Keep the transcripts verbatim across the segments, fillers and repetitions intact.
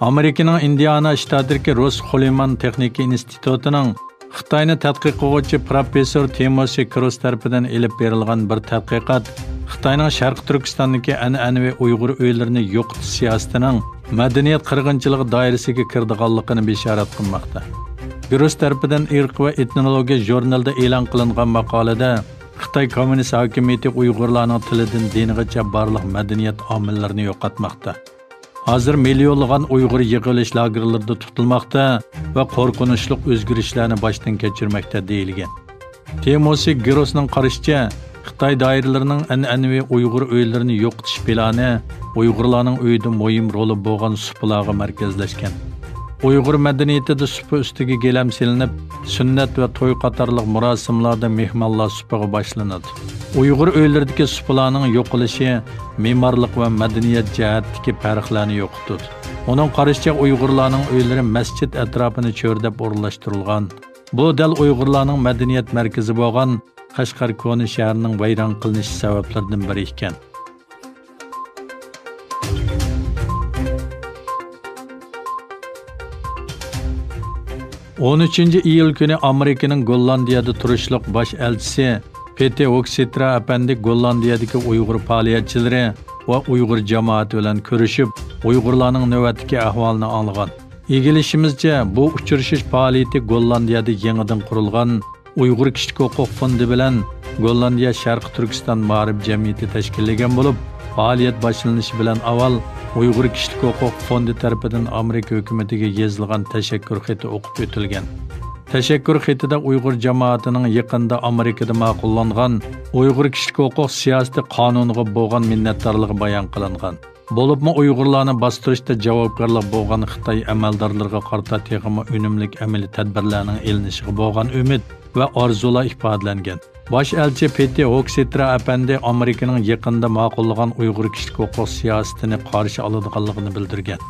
ئامېرىكىنىڭ ئىندىئانا شتاتىدىكى روس خولىمان تېخنىكا ئىنستىتۇتىنىڭ خىتاينى تەتقىق قىلغۇچى پروفېسسور تىموسى كروس تەرىپىدىن ئېلىپ بېرىلغان بىر تەتقىقات خىتاينىڭ شەرقىي تۈركىستاندىكى ئەنئەنىۋى ئۇيغۇر ئۆيلىرىنى يوقىتىش سىياسىتىنىڭ مەدەنىيەت قىرغىنچىلىقى دائىرىسىگە كىرىدىغانلىقىنى بېشارەت قىلماقتا. گروس تەرىپىدىن ئىرق ۋە ئېتنولوگىيە ژۇرنىلىدا ئېلان قىلىنغان ماقالىدە، خىتاي كوممۇنىست ھاكىمىيىتى ئۇيغۇرلارنىڭ تىلىدىن دىنىغىچە بارلىق مەدەنىيەت ئامىللىرىنى يوقاتماقتا. ھازىر مىليونلىغان ئۇيغۇر يىغىۋېلىش لاگېرلىرىدا تۇتۇلماقتا ۋە قورقۇنچلۇق ئۆزگىرىشلەرنى باشتىن كەچۈرمەكتە، دېيىلگەن. تىموسى گروسنىڭ قارىشىچە، خىتاي دائىرىلىرىنىڭ ئەنئەنىۋى ئۇيغۇر ئۆيلىرىنى يوقىتىش پىلانى ئۇيغۇرلارنىڭ ئۆيىدە مۇھىم رولى بولغان سۇپىلارغا مەركەزلەشكەن. ئۇيغۇر مەدەنىيىتىدە سۇپا ئۈستىگە گىلەم سېلىنىپ، سۈننەت ۋە توي قاتارلىق مۇراسىملاردا مېھمانلار سۇپىغا باشلىنىدۇ. ئۇيغۇر ئۆيلىرىدىكى سۇپىلارنىڭ يوقىلىشى مېمارلىق ۋە مەدەنىيەت جەھەتتىكى پەرقلەرنى يوقىتىدۇ. ئۇنىڭ قارىشىچە، ئۇيغۇرلارنىڭ ئۆيلىرى مەسچىت ئەتراپىنى چۆرىدەپ ئورۇنلاشتۇرۇلغان. بۇ دەل ئۇيغۇرلارنىڭ مەدەنىيەت مەركىزى بولغان قەشقەر كونا شەھىرىنىڭ ۋەيران قىلىنىش سەۋەبلىرىدىن بىرى ئىكەن. ئون ئۈچىنچى ئىيۇل كۈنى ئامېرىكىنىڭ گوللاندىيەدە تۇرۇشلۇق باش ئەلچىسى پېتى ھوكسىترا ئەپەندى گوللاندىيەدىكى ئۇيغۇر پائالىيەتچىلىرى ۋە ئۇيغۇر جامائىتى بىلەن كۆرۈشۈپ، ئۇيغۇرلارنىڭ نۆۋەتتىكى ئەھۋالىنى ئاڭلىغان. ئىگىلىشىمىزچە، بۇ ئۇچرىشىش پائالىيىتى گوللاندىيەدە يېڭىدىن قۇرۇلغان ئۇيغۇر كىشىلىك ھوقۇق فوندى بىلەن گوللاندىيە شەرقىي تۈركىستان مائارىپ جەمئىيىتى تەشكىللىگەن بولۇپ، پائالىيەت باشلىنىشى بىلەن ئاۋۋال ئۇيغۇر كىشىلىك ھوقۇق فوندى تەرىپىدىن ئامېرىكا ھۆكۈمىتىگە يېزىلغان تەشەككۈر خېتى ئوقۇپ ئۆتۈلگەن. تەشەككۈر خېتىدە ئۇيغۇر جامائىتىنىڭ يېقىندا ئامېرىكىدا ماقۇللانغان ئۇيغۇر كىشىلىك ھوقۇق سىياسىتى قانۇنىغا بولغان مىننەتدارلىقى بايان قىلىنغان. بولۇپمۇ ئۇيغۇرلارنى باستۇرۇشتا جاۋابكارلىق بولغان خىتاي ئەمەلدارلىرىغا قارىتا تېخىمۇ ئۈنۈملۈك ئەمەلىي تەدبىرلەرنىڭ ئېلىنىشىغا بولغان ئۈمىد ۋە ئارزۇلار ئىپادىلەنگەن. باش ئەلچى پېتى ھوكسىترا ئەپەندى ئامېرىكىنىڭ يېقىندا ماقۇللىغان ئۇيغۇر كىشىلىك ھوقۇق سىياسىتىنى قارشى ئالىدىغانلىقىنى بىلدۈرگەن.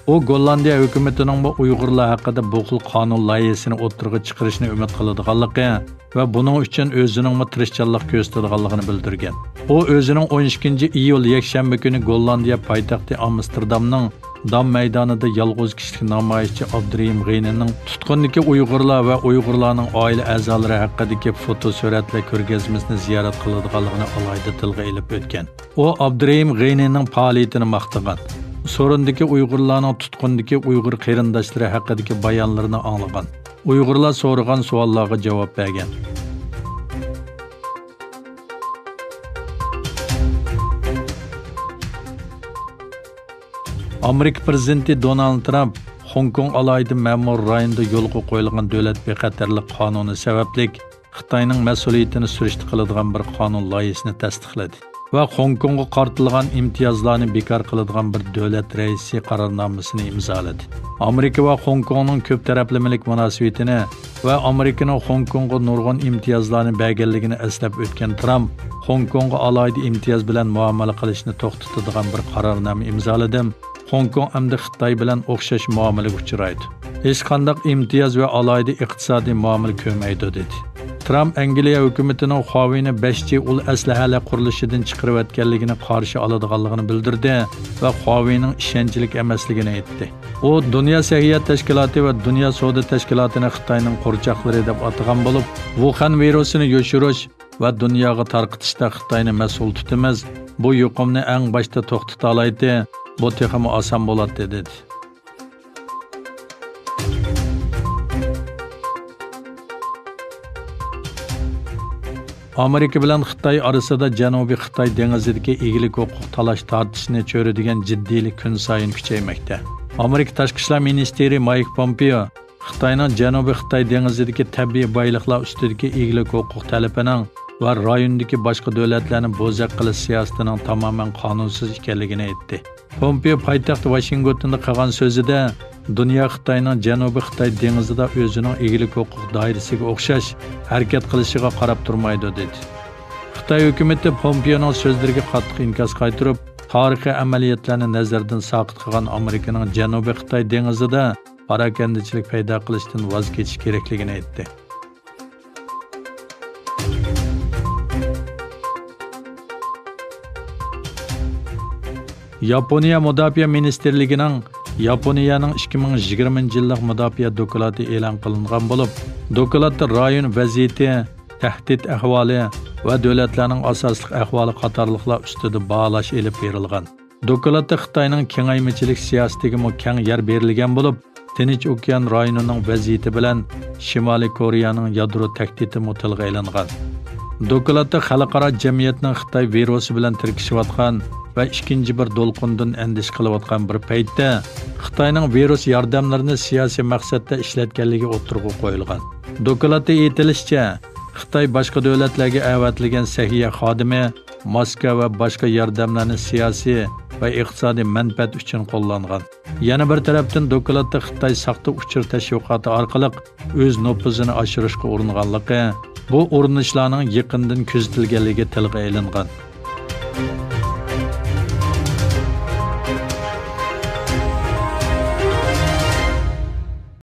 ئۇ گوللاندىيە ھۆكۈمىتىنىڭمۇ ئۇيغۇرلار ھەققىدە بۇ خىل قانۇن لايىھىسىنى ئوتتۇرىغا چىقىرىشىنى ئۈمىد قىلىدىغانلىقى ۋە بۇنىڭ ئۈچۈن ئۆزىنىڭمۇ تىرىشچانلىق كۆرسىتىدىغانلىقىنى بىلدۈرگەن. ئۇ ئۆزىنىڭ ئون ئىككىنچى ئىيۇل يەكشەنبە كۈنى گوللاندىيە پايتەختى ئامستېردامنىڭ دام مەيدانىدا يالغۇز كىشىلىك نامايىشچى ئابدۇرېھىم غېنىنىڭ تۇتقۇندىكى ئۇيغۇرلار ۋە ئۇيغۇرلارنىڭ ئائىلە ئەزالىرى ھەققىدىكى فوتو سۈرەتلەر كۆرگەزمىسىنى زىيارەت قىلىدىغانلىقىنى ئالاھىدە تىلغا ئېلىپ ئۆتكەن. ئۇ ئابدۇرېھىم غېنىنىڭ پائالىيىتىنى ماختىغان، سورۇندىكى ئۇيغۇرلارنىڭ تۇتقۇندىكى ئۇيغۇر قېرىنداشلىرى ھەققىدىكى بايانلىرىنى ئاڭلىغان، ئۇيغۇرلار سورىغان سوئاللارغا جاۋاب بەرگەن. ئامېرىكا پىرېزىدېنتى دونالد ترامپ خوڭكوڭ ئالاھىدە مەمۇرىي رايونىدا يولغا قويۇلغان دۆلەت بىخەتەرلىك قانۇنى سەۋەبلىك خىتاينىڭ مەسئۇلىيىتىنى سۈرۈشتە قىلىدىغان بىر قانۇن لايىھىسىنى تەستىقلىدى ۋە خوڭكوڭغا قارىتىلغان ئىمتىيازلارنى بىكار قىلىدىغان بىر دۆلەت رەئىسى قارارنامىسىنى ئىمزالىدى. ئامېرىكا ۋە خوڭكوڭنىڭ كۆپ تەرەپلىمىلىك مۇناسىۋىتىنى ۋە ئامېرىكىنىڭ خوڭكوڭغا نۇرغۇن ئىمتىيازلارنى بەرگەنلىكىنى ئەسلەپ ئۆتكەن ترامپ، خوڭكوڭغا ئالاھىدە ئىمتىياز بىلەن مۇئامىلە قىلىشنى توختىتىدىغان بىر قارارنامە ئىمزالىدىم. خوڭكوڭ ئەمدى خىتاي بىلەن ئوخشاش مۇئامىلىگە ئۇچرايدۇ. ھېچقانداق ئىمتىياز ۋە ئالاھىدە ئىقتىسادىي مۇئامىلە كۆرمەيدۇ، دېدى. ترامپ ئەنگلىيە ھۆكۈمىتىنىڭ خۇاۋېينى بەش جى ئۇل ئەسلىھەلەر قۇرۇلۇشىدىن چىقىرىۋەتكەنلىكىنى قارشى ئالىدىغانلىقىنى بىلدۈردى ۋە خۇاۋېينىڭ ئىشەنچلىك ئەمەسلىكىنى ئېيتتى. ئۇ دۇنيا سەھىيە تەشكىلاتى ۋە دۇنيا سودا تەشكىلاتىنى خىتاينىڭ قورچاقلىرى دەپ ئاتىغان بولۇپ، ۋۇخەن ۋىرۇسىنى يوشۇرۇش ۋە دۇنياغا تارقىتىشتا خىتاينى مەسئۇل تۇتىمىز. بۇ يۇقۇمنى ئەڭ باشتا توختىتالايتتى، بۇ تېخىمۇ ئاسان بولاتتى، دېدى. ئامېرىكا بىلەن خىتاي ئارىسىدا جەنۇبىي خىتاي دېڭىزىدىكى ئىگىلىك ھوقۇق تالاش تارتىشىنى چۆرىدىگەن جىددىيلىك كۈنسايىن كۈچەيمەكتە. ئامېرىكا تاشقى ئىشلار مىنىستىرى مايك پومپېئو خىتاينىڭ جەنۇبىي خىتاي دېڭىزىدىكى تەبىئىي بايلىقلار ئۈستىدىكى ئىگىلىك ھوقۇق تەلىپىنىڭ ۋە رايوندىكى باشقا دۆلەتلەرنى بوزەك قىلىش سىياسىتىنىڭ تامامەن قانۇنسىز ئىكەنلىكىنى ئېيتتى. پومپېئو پايتەخت ۋاشىنگتوندا قىلغان سۆزىدە، دۇنيا خىتاينىڭ جەنۇبىي خىتاي دېڭىزىدا ئۆزىنىڭ ئىگىلىك ھوقۇق دائىرىسىگە ئوخشاش ھەرىكەت قىلىشىغا قاراپ تۇرمايدۇ، دېدى. خىتاي ھۆكۈمىتى پومپېئونىڭ سۆزلىرىگە قاتتىق ئىنكاس قايتۇرۇپ، تارىخىي ئەمەلىيەتلەرنى نەزەردىن ساقىت قىلغان ئامېرىكىنىڭ جەنۇبىي خىتاي دېڭىزىدا پاراكەندىچىلىك پەيدا قىلىشتىن ۋاز كېچىش كېرەكلىكىنى ئېيتتى. ياپونىيە مۇداپىئە مىنىستىرلىكىنىڭ ياپونىيەنىڭ ئىككى مىڭ يىگىرمىنچى يىللىق مۇداپىئە دوكلاتى ئېلان قىلىنغان بولۇپ، دوكلاتتا رايون ۋەزىيىتى، تەھدىت ئەھۋالى ۋە دۆلەتلەرنىڭ ئاساسلىق ئەھۋالى قاتارلىقلار ئۈستىدە باھالاش ئېلىپ بېرىلغان. دوكلاتتا خىتاينىڭ كېڭەيمىچىلىك سىياسىتىگىمۇ كەڭ يەر بېرىلگەن بولۇپ، تىنچ ئوكيان رايونىنىڭ ۋەزىيىتى بىلەن شىمالىي كورېيەنىڭ يادرو تەھدىتىمۇ تىلغا ئېلىنغان. دوكلاتتا خەلقئارا جەمئىيەتنىڭ خىتاي ۋىرۇسى بىلەن تىركىشىۋاتقان ۋە ئىككىنچى بىر دولقۇندىن ئەندىشە قىلىۋاتقان بىر پەيتتە، خىتاينىڭ ۋىرۇس ياردەملىرىنى سىياسىي مەقسەتتە ئىشلەتكەنلىكى ئوتتۇرىغا قويۇلغان. دوكلاتتا ئېيتىلىشىچە، خىتاي باشقا دۆلەتلەرگە ئەۋەتىلگەن سەھىيە خادىمى ماسكا ۋە باشقا ياردەملەرنى سىياسىي ۋە ئىقتىسادىي مەنپەئەت ئۈچۈن قوللانغان. يەنە بىر تەرەپتىن، دوكلاتتا خىتاي ساختا ئۇچۇر تەشۋىقاتى ئارقىلىق ئۆز نوپۇزىنى ئاشۇرۇشقا ئۇرۇنغانلىقى، بۇ ئۇرۇنۇشلارنىڭ يېقىندىن كۆزىتىلگەنلىكى تىلغا ئېلىنغان.